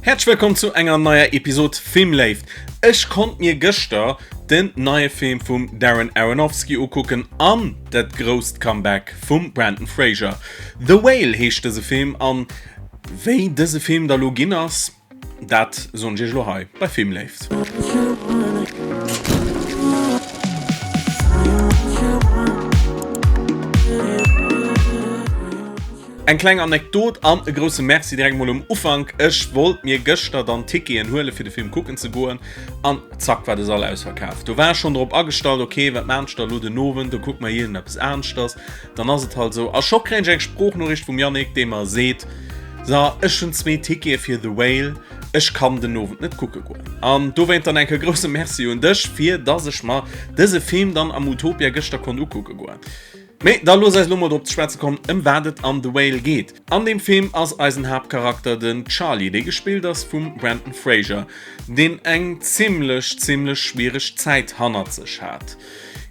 Häerzlech wëllkomm zu enger neier Episod Filmléift. Ech konnt mir gëschter den neie Film vum Darren Aronofsky ukucken an dat grousst Comeback vum Brandon Fraser. The Whale heescht dëse Film an wéi dëse Film da lo ginn ass, Dat soen ech iech elo hei bei Filmléift. Eng kleng Anekdot an e grousse Merci direkt mol um Ufank. Ech wollt mir gëschter dann Ticketen huele fir de Film kucken ze goen an zack war de Sall ausverkaf. Do war ech schonn drop agestallt, ok wat maan ech da elo den Owend, do kucke mer iergendeppes aneschters. Dann ass et halt esou. A scho kréien ech eng Sproochnoriicht vum Yannick, dee mer seet, So, ech hunn zwee Tickete fir The Whale, ech kann den Owend net kucke goen. An dowéint dann enke grousse Merci un dech, fir dass ech mer dëse Film dann am Utopia gëschter konnt ukucke goen. Mee da looss eis elo mol drop ze schwätze kommen, ëm wat et an The Whale geet. An deem Film ass eisen Haaptcharakter den Charlie, dee gespillt ass vum Brendan Fraser, deen eng zimmlech, zimmlech schwiereg Zäit hannert sech hat.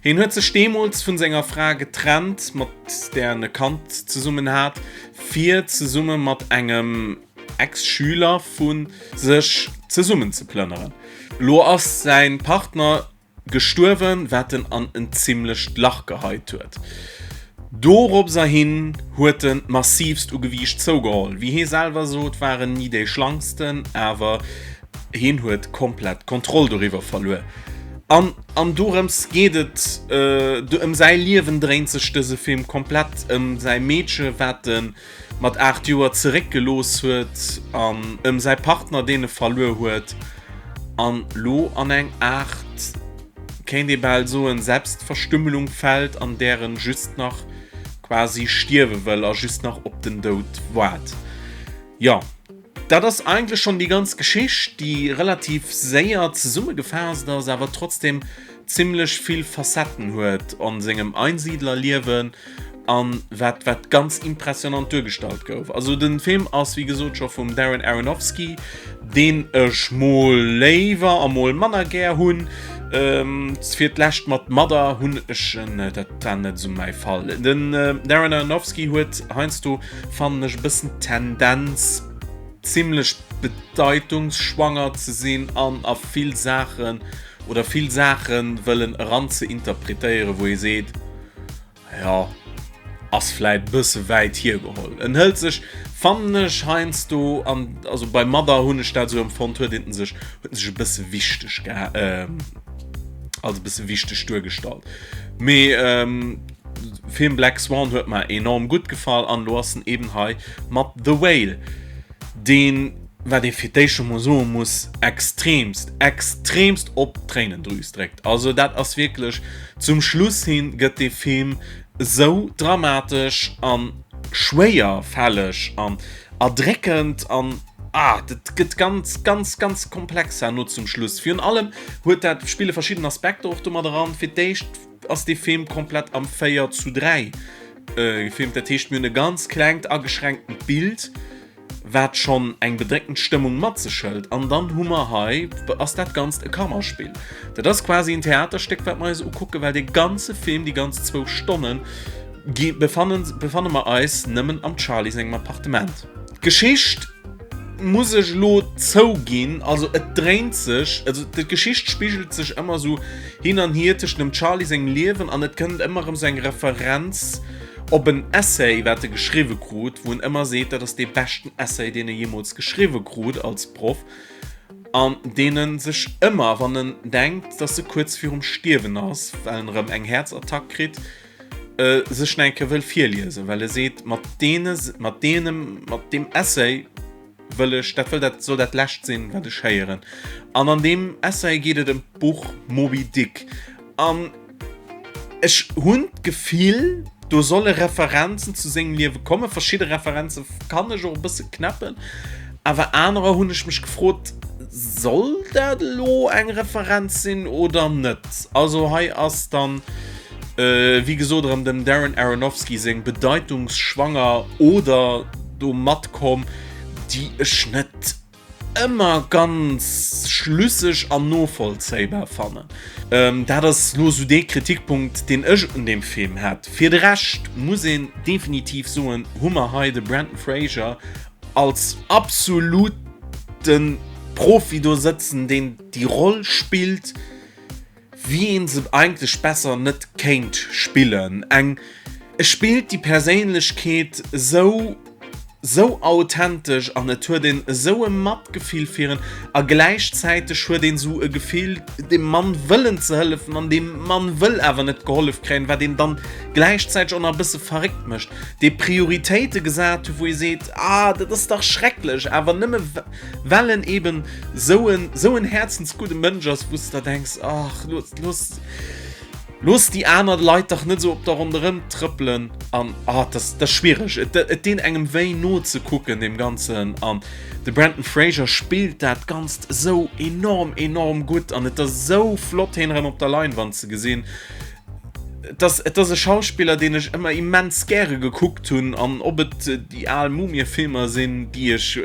Hien huet sech deemools vun senger Fra getrennt, mat där en e Kand zesummen hat, fir zesumme mat engem Ex-Schüler vu sech zesummen ze plënneren. Lo ass säin Partner gestuerwen, wat en an en zimmlecht Lach geheit huet. Doropserhin huet en massiivst u Gewiicht zougeholl. Wéi hie selwer sot, war en ni dee Schlanksten, awer hien huet komplett d'Kontroll doriwwer verluer. An an dorëms geet et, ëm säi Liewen dréint sech dëse Film komplett, ëm säi Meedche wat e mat 8 Joer zeréckgelooss huet an ëm säi Partner deen e verluer huet an lo an eng Aart, kéint ee bal soen, Selbstverstümmelung fält, an där en just nach quasi stierwe wëll a just nach op den Doud waart. Jo, dat ass eigentlech schonn déi ganz Geschicht, déi relativ séier zesummegefaasst ass, awer trotzdem zimmlech vill Facetten huet an sengem Einsiedlerliewen an wat wat ganz impressionant duergestallt gouf. Also den Film ass wéi gesot scho vum Darren Aronofsky, deen ech mol léiwer a mol manner gär hunn. Ähm, fir d'lescht mat Mother hunn ech en, dat war net esou mäi Fall. Den Darren Aronofsky huet heiansdo, fannen ech, e bëssen d'Tendenz zimmlech bedeitungsschwanger ze sinn an a vill Saachen oder vill Saache wëllen eran ze interpretéieren, wou ee seet, jo, ass vläit bësse wäit hiergeholl. En hëlt sech, fannen ech, heiansdo, an also bei Mother hunn ech dat esou empfonnt, huet en sech, huet en sech e bësse wichteg geha, als e bësse wichteg duergestallt. Mee Film Black Swan huet mer enorm gutt gefall an elo ass en eben hei mat The Whale, deen, wat ee fir d'éischt emol soe muss, extremst, extremst op d'Tréinendrüs dréckt. Also dat ass wierklech, zum Schluss hin gëtt dee Film esou dramatesch an schwéierfälleg an erdréckend an ah, dat gëtt ganz, ganz, ganz komplex herno zum Schluss. Virun allem huet dat, spille verschidden Aspekter och do mat eran. Fir d'éischt ass dee Film komplett am 4 zu 3 gefilmt, dat heescht mir hunn e ganz klengt ageschränktent Bild, wat schonn eng bedréckend Stëmmung mat sech hëlt, an dann hu mer hei, ass dat Ganzt e Kammerspill. Dat ass quasi en Theaterstéck, wat mer eis ukucken, well dee ganze Film, déi ganz zwou Stonnen, gi befannen, befanne mer eis nëmmen am Charlie sengem Appartement. D'Geschicht, muss ech elo zouginn, also et dréint sech, also d'Geschicht spigelt sech ëmmer esou hin an hier tëschent dem Charlie sengem Liewen an et kënnt ëmmer erëm esou eng Referenz, Op en Essay, wat e geschriwwe krut, wou en ëmmer seet, dat ass dee beschten Essay, deen e jeemools geschriwwe krut als Proff, an deen e sech ëmmer, wann en denkt, dass e kuerz virum Stierwen ass, well en erëm eng Häerzattack kritt, sech nach eng Kéier wëll virliesen, well e seet, mat deene, mat deene, mat deem Essay wëll ech, dat wëll dat, soll dat Lescht sinn, wat ech héieren. An an deem Essay geet et ëm d'Buch Moby Dick. An ech hunn d'Gefill, do solle Referenzen zu sengem Liewe kommen. Verschidde Referenze kann ech och e bësse knäppen, awer anerer hunn ech mech gefrot, Soll dat elo eng Referenz sinn oder net? Also hei ass dann, wéi gesot, erëm dem Darren Aronofsky seng bedeitungsschwanger Oder do matkomm, déi ech net ëmmer ganz schlüsseg an novollzéibar fannen. Dat ass lo sou dee Kritikpunkt, deen ech un deem Film hätt. Fir de Rescht muss een definitiv soen, hu mer hei de Brandon Fraser als absolut. absolute Profi do sëtzen, deen déi Roll spillt, wéi een se eigentlech besser net kéint spillen. Eng, e spillt déi Perséinlechkeet esou, esou authentesch an et huet een esou e Matgefill fir en a gläichzäiteg huet een esou e Gefill, deem Mann wëllen ze hëllefen an dee Mann wëll awer net gehollef kréien, wat een dann gläichzäiteg och nach e bësse verréckt mécht, dee Prioritéite gesat huet, wou ee seet, ah, dat ass dach schrecklech, awer nëmme well en eben esou en, esou en häerzensgudde Mënsch ass, wou s de der denks, ach, looss, looss. Looss déi aner Leit dach net esou op der ronderëm trëppelen an ah dat ass dat ass schwiereg. Et et deet engem wéi nozekucken deem Ganzen an de Brendan Fraser spillt dat Ganzt esou enorm enorm gutt an et ass esou flott hien erëm op der Leinwand ze gesinn. Et ass et ass e Schauspiller deen ech ëmmer immens gäre gekuckt hunn an ob et déi al Mumie-Filmer sinn déi ech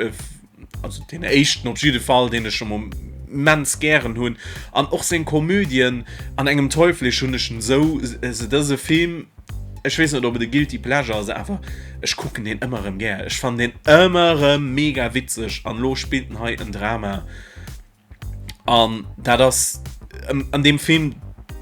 also deen éischten op jidde Fall, deen ech scho mol immens gären hunn, an och seng Komödien an engem Teuflisch hunn ech en esou, se dëse Film, ech weess net ob et e Guilty Pleasure ass, awer ech kucken deen ëmmer erëm gär, ech fannen deen ëmmer erëm mega witzeg an elo spillt en hei en Drama. An dat ass an deem Film,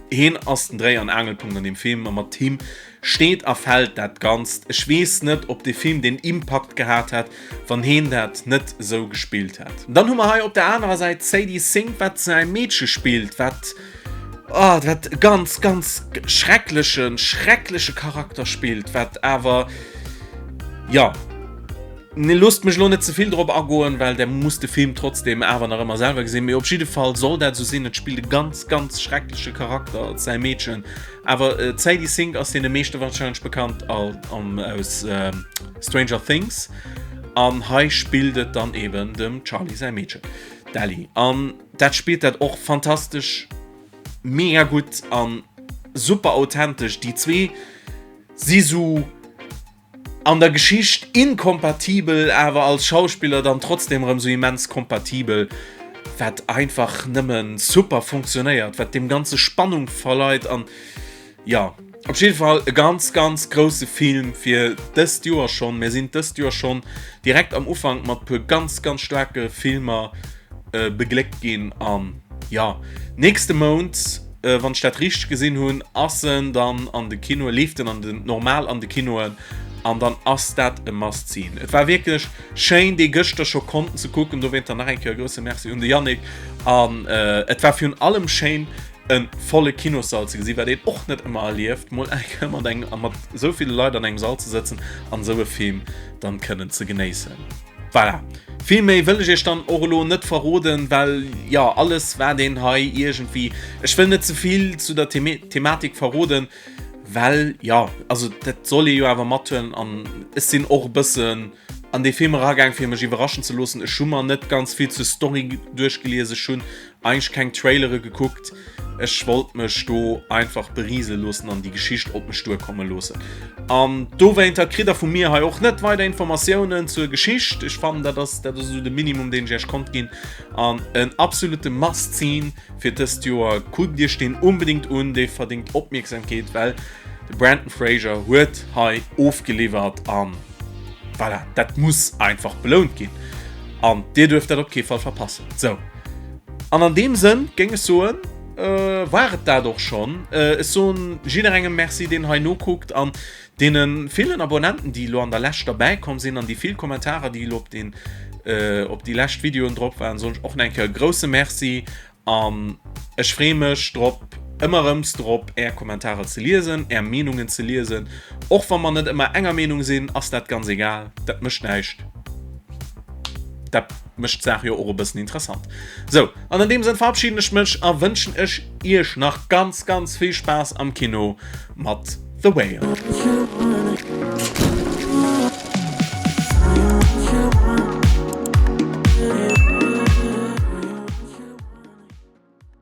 hien ass den Dréi an Aangelpunkt an deem Film a mat him steet a fält dat Ganzt. Ech weess net, ob dee Film deen Impakt gehat hätt, wann hien dat net esou gespillt hätt. Dann hu mer hei op der anerer Säit d'Sadie Sink, wat säi Meedche spillt, wat, oh, wat e ganz, ganz schrecklechen, schreckleche Charakter spillt, wat awer, jo. Nee, loosst mech elo net ze vill drop agoen, well der musst de Film trotzdem awer nach ëmmer selwer gesinn. Mee op jidde Fall soll dat esou sinn. Et spillt e ganz, ganz schreckleche Charakter als säi Meedchen. Awer d'Sadie Sink ass deene meeschte warscheinlech bekannt aus Stranger Things. An hei spillt et dann eben dem Charlie säi Meedchen, d'Ellie. An dat spillt dat och fantastesch, mega gutt an super authentesch. Déi zwee si sou. An der Geschicht inkompatibel, awer als Schauspiller dann trotzdem erëm sou immens kompatibel, wat einfach nëmmen super funktionéiert, wat deem ganze Spannung verleit an jo, op jidde Fall e ganz ganz grousse Film fir dëst Joer schonn. Mir sinn dëst Joer schonn direkt am Ufank mat puer ganz ganz staarke Filmer begléckt ginn an jo, nächste Mount Wann ech dat richteg gesinn hunn, ass en dann an de Kinoen, leeft en an den, normal an de Kinoen an dann ass dat e Must-Seen. Et war wierklech schéin, dee gëschter scho konnten ze kucken, dowéinter nach eng Kéier e grousse Merci un de Yannick. An et war virun allem schéin, e volle Kinossall ze gesinn, wat een och net ëmmer erlieft, mol eng Kéier mat engem, mat esou ville Leit an engem Sall ze sëtzen an esou e Film dann kënnen ze genéissen. Voilà, vill méi wëll ech iech dann och elo net verroden, well jo, alles wat een hei iergendwéi, ech wëll net ze vill zu der Thematik verroden, well jo, also dat soll ee jo awer mathuelen an ech sinn och e bëssen an dee Film eragaang fir mech iwwerraschen ze loossen. Ech hu mer net ganz vill zur Story duerchgelies, ech hunn Eigentlech keng Trailere gekuckt, ech wollt mech do einfach beriisele loossen an déi Geschicht op mech duerkomme loossen. An dowéinter kritt der vu mir hei och net weider Informatiounen zur Geschicht. Ech fannen dat ass dat ass esou de Minimum deen ech iech konnt ginn an en absolute Must-Seen fir dëst Joer. Kuckt iech deen unbedingt un, dee verdingt Opmierksamkeet, well de Brandon Fraser huet hei ofgeliwwert an voilà, dat muss einfach belount ginn an dir duerft dat op kee Fall verpassen. Sou. An an deem Sënn géing ech soen, war et dat och schonn. Ech soen jidderengem Merci, deen hei nokuckt an deene villen Abonnenten, déi elo an der Lescht derbäi komm sinn an déi vill Kommentarer, déi elo op den, op déi lescht Videoen drop waren, soen ech och nach eng Kéier e grousse Merci. An ech freeë mech drop, ëmmer erëms drop, Är Kommentarer ze liesen, Är Meenungen ze liesen. Och wa mer net ëmmer enger Meenung sinn, ass dat ganz egal, dat mécht näischt. Dat mécht d'Saach jo och e bëssen interessant. Sou, an an deem Sënn verabschieden ech mech a wënschen ech Iech nach ganz, ganz vill Spaass am Kino mat The Whale.